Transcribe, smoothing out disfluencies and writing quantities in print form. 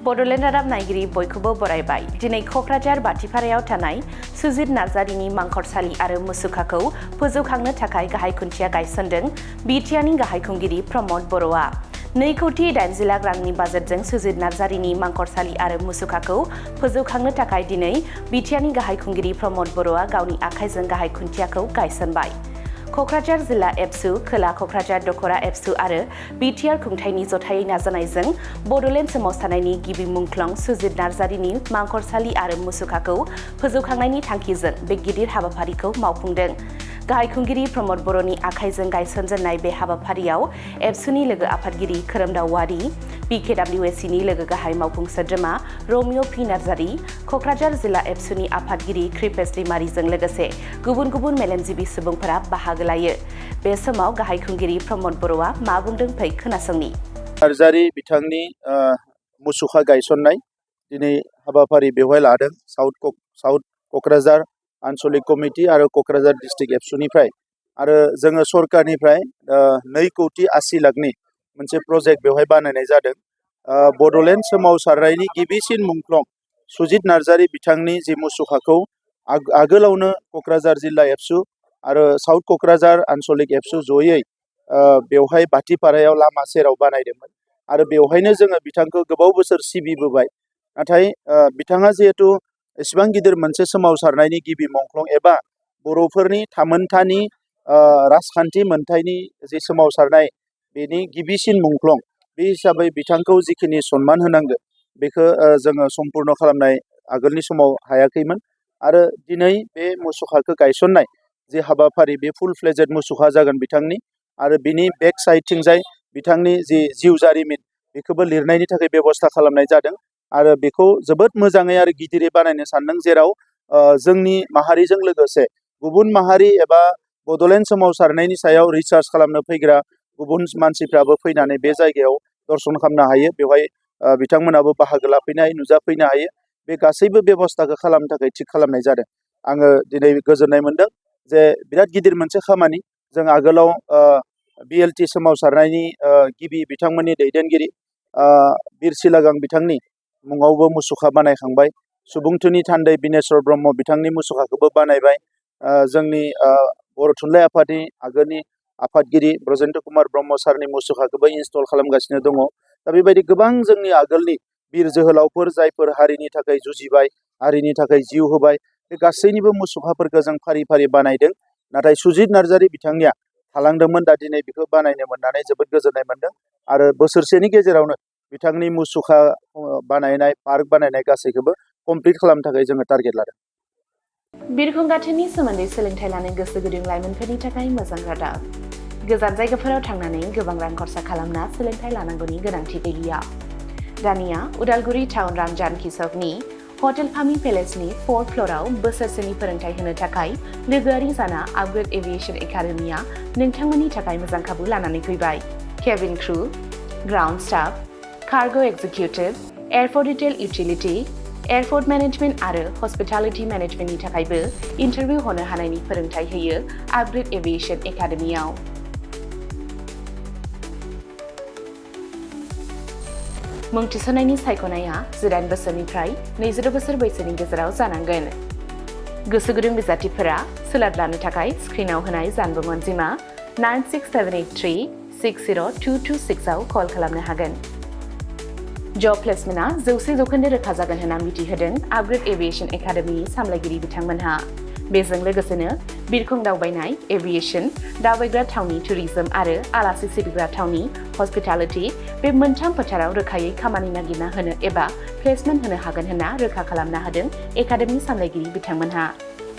बड'लेण्ड रादाब नायगिरि बयखौबो बरायबाय। दिनै क'क्राझार बाथिपारायाव थानाय सुजित नार्जारिनि मांखरसालि आरो मुसुखाखौ फोजौखांनो थाखाय गाहाय खुन्थिया गायसनदों बिटिआरनि गाहाय खुंगिरि प्रमद बर'आ। 2 कोटी 80 लाख रांनि बाजेटजों सुजित नार्जारिनि मांखरसालि आरो मुसुखाखौ फोजौखांनो थाखाय दिनै बिटिआरनि गाहाय खुंगिरि प्रमद बर'आ गावनि आखाइजों गाहाय खुन्थियाखौ गायसनबाय। क'क्राझार जिल्ला एबसु, खोला क'क्राझार दख'रा एबसु आरो बिटिआर खुंथायनि जथायै नाजानायजों बड'लेण्ड सोमावसारनायनि गिबि मुंख्लं सुजित नार्जारिनि मांखरसालि आरो मुसुखाखौ फोजौखांनायनि थांखिजों बे गिदिर हाबाफारिखौ मावफुंदों। गाहाय खुंगिरि प्रमद बर'नि आखाइजों गायसनजेननाय बे हाबाफारियाव एबसुनि लोगो आफादगिरि खोरोमदाव वारि, पिकेडब्लिउएसिनि लोगो गाहाय मावफुं सोद्रोमा रमिय' पि नार्जारि, क'क्राझार जिल्ला एबसुनि आफादगिरि कृपेश दैमारिजों लोगोसे गुबुन गुबुन मेलेमजिबि सुबुंफोरा बाहागो लायो। बे समाव गाहाय खुंगिरि प्रमद बर'आ मा बुंदों फै खोनासंनि। नार्जारि बिथांनि मुसुखा गायसननाय दिनै हाबाफारि बेवहाय लादों साउथ क'क्राझार आन्चलिक कमिटि आरो क'क्राझार डिस्ट्रिक्ट एबसुनिफ्राय आरो जोङो सरकारनिफ्राय 2 कोटी 80 लाखनि मोनसे प्रजेक्ट बेवहाय बानायनाय जादों। बड'लेण्ड सोमावसारनायनि गिबिसिन मुंख्लं सुजित नार्जारि बिथांनि जि मुसुखाखौ आगोलावनो क'क्राझार जिल्ला एबसु आरो साउथ क'क्राझार आन्चलिक एबसु जयै बेवहाय बाथिपारायाव लामा सेराव बानायदोंमोन आरो बेवहायनो जोङो बिथांखौ गोबाव बोसोर सिबिबोबाय। नाथाय बिथाङा जिहेतु एसेबां गिदिर मोनसे सोमावसारनायनि गिबि मुंख्लं एबा बर'फोरनि थामोनथानि राजखान्थि मोनथायनि जि सोमावसारनाय बेनि गिबिसिन मुंख्लं, बे हिसाबै बिथांखौ जिखिनि सन्मान होनांगौ बेखौ जोङो सम्पुर्ण खालामनाय आगोलनि समाव हायाखैमोन आरो दिनै बे मुसुखाखौ गायसननाय जे हाबाफारि बे फुल फ्लेजेड मुसुखा जागोन बिथांनि आरो बिनि बेक साइडथिंजाय बिथांनि जि जिउ जारिमिन बेखौबो लिरनायनि थाखाय बेबस्था खालामनाय जादों आरो बेखौ जोबोद मोजाङै आरो गिदिरै बानायनो सानदों, जेराव जोंनि माहारिजों लोगोसे गुबुन माहारि एबा बड'लेण्ड सोमावसारनायनि सायाव रिसार्च खालामनो फैग्रा गुबुन मानसिफ्राबो फैनानै बे जायगायाव दर्शन खालामनो हायो, बेवहाय बिथांमोनाबो बाहागो लाफैनो हायो, नुजाफैनो हायो। बे गासैबो बेबस्थाखौ खालामनो थाखाय थिग खालामनाय जादों। आङो दिनै गोजोननाय मोन्दों जे बिराद गिदिर मोनसे खामानि। जों आगोलाव बिएलटि सोमावसारनायनि गिबि बिथांमोननि दैदेनगिरि बिर सिलागां बिथांनि मुङावबो मुसुखा बानायखांबाय। सुबुंथुनि थान्दै बिनेश्वर ब्रह्म बिथांनि मुसुखाखौबो बानायबाय। जोंनि बर' थुनलाइ आफादनि आगोलनि आफादगिरि ब्रजेन्द्र कुमार ब्रह्म सारनि मुसुखाखौबो इनस्टल खालामगासिनो दङ। दा बेबायदि गोबां जोंनि आगोलनि बिर जोहोलावफोर जायफोर हारिनि थाखाय जुजिबाय, हारिनि थाखाय जिउ होबाय, बे गासैनिबो मुसुखाफोरखौ जों फारि फारि बानायदों। नाथाय सुजित नार्जारि बिथांनिया थालांदोंमोन, दा दिनै बेखौ बानायनो मोननानै जोबोद गोजोननाय मोन्दों आरो बोसोरसेनि गेजेरावनो बिथांनि मुसुखा बानायनाय, पार्क बानायनाय गासैखौबो कमप्लिट खालामनो थाखाय जोङो टारगेट लादों। बिरखं गाथोननि सोमोन्दै सोलोंथाइ लानो गोसो गुदुं लाइमोनफोरनि थाखाय मोजां रादाब। गोजान जायगाफोराव थांनानै गोबां रां खरसा खालामना सोलोंथाइ लानांगौनि गोनांथि गैलिया। दानिया उदालगुरि टाउन रामजानकि सकनि हटेल फामि पेलेसनि 4th फ्ल'राव बोसोरसेनि फोरोंथाइ होनो थाखाय लोगोआरि जाना आपग्रेड एभिएशन एकाडेमिया नोंथांमोननि थाखाय मोजां खाबु लानानै फैबाय। Cabin crew, ground staff, cargo executive, airport retail utility, airport management आरो हस्पिटालिटी मेनेजमेन्टनि थाखायबो इन्टारभिउ होनो हानायनि फोरोंथाइ होयो आपग्रेड एभिएशन एकाडेमियाव। मुं थिसननायनि सायख'नाया 19 बोसोरनिफ्राय 22 बोसोर बैसोनि गेजेराव जानांगोन। गोसो गुदुं बिजाथिफोरा सोलाद लानो थाखाय स्क्रिनाव होनाय जानबुं अनजिमा 9678360226 आव कल खालामनो हागोन। जब प्लेसमेन्टआ 100% रोखा जागोन होनना मिथिहोदों आपग्रेड एभिएशन एकाडेमिनि सामलायगिरि बिथांमोनहा। बेजों लोगोसेनो बिरखं दावबायनाय, एभिएशन, दावबायग्रा थावनि टुरिजम आरो आलासि सिबिग्रा थावनि हस्पिटालिटी बे मोनथाम फोथाराव रोखायै खामानि नागिरना होनो एबा प्लेसमेन्ट होनो हागोन होनना रोखा खालामना होदों एकाडेमिनि सामलायगिरि बिथांमोनहा।